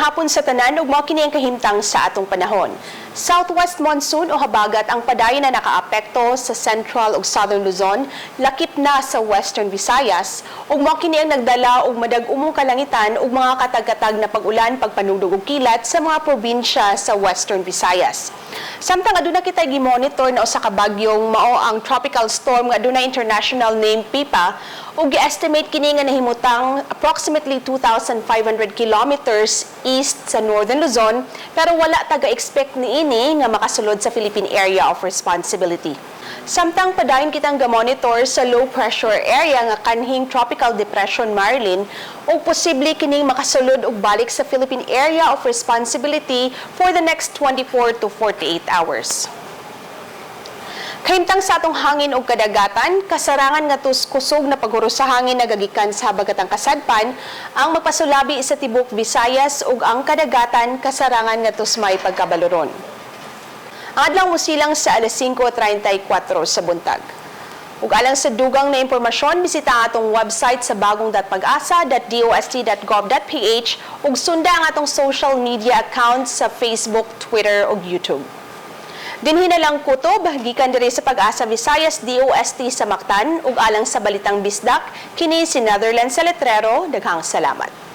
Maayong hapon sa tanan ug mao kini ang kahimtang sa atong panahon. Southwest monsoon o habagat ang padayon na nakaapekto sa Central ug Southern Luzon, lakip na sa Western Visayas, ug mao kini ang nagdala og madag-umong kalangitan ug mga katag-katag na pag-ulan, pagpanugdog ug kilat sa mga probinsya sa Western Visayas. Samtang aduna kitay gimonitor na usa ka bagyong mao ang tropical storm nga adunay international name Pipa ug gi-estimate kini nga nahimutang approximately 2,500 kilometers east sa Northern Luzon, pero wala taga-expect niini nga makasulod sa Philippine Area of Responsibility. Samtang padayon kitang ga-monitor sa low pressure area nga kanhing Tropical Depression Marilyn ug posible kining makasulod og balik sa Philippine Area of Responsibility for the next 24 to 48 hours. Kahimtang sa atong hangin ug kadagatan, kasarangan nga kusog na paghuros sa hangin nagagikan sa habagatang kasadpan ang magpasulabi sa tibok Visayas ug ang kadagatan kasarangan nga may pagkabaluron. Ang adlaw mosilang sa alas 5:34 sa buntag. Ug alang sa dugang na impormasyon, bisita ang atong website sa bagong.pagasa.dost.gov.ph ug sunda ang atong social media accounts sa Facebook, Twitter ug YouTube. Dinhi na lang kutob, gikan diri sa Pag-asa Visayas DOST sa Mactan ug alang sa Balitang Bisdak, kini si Netherlands sa Letrero. Daghang salamat.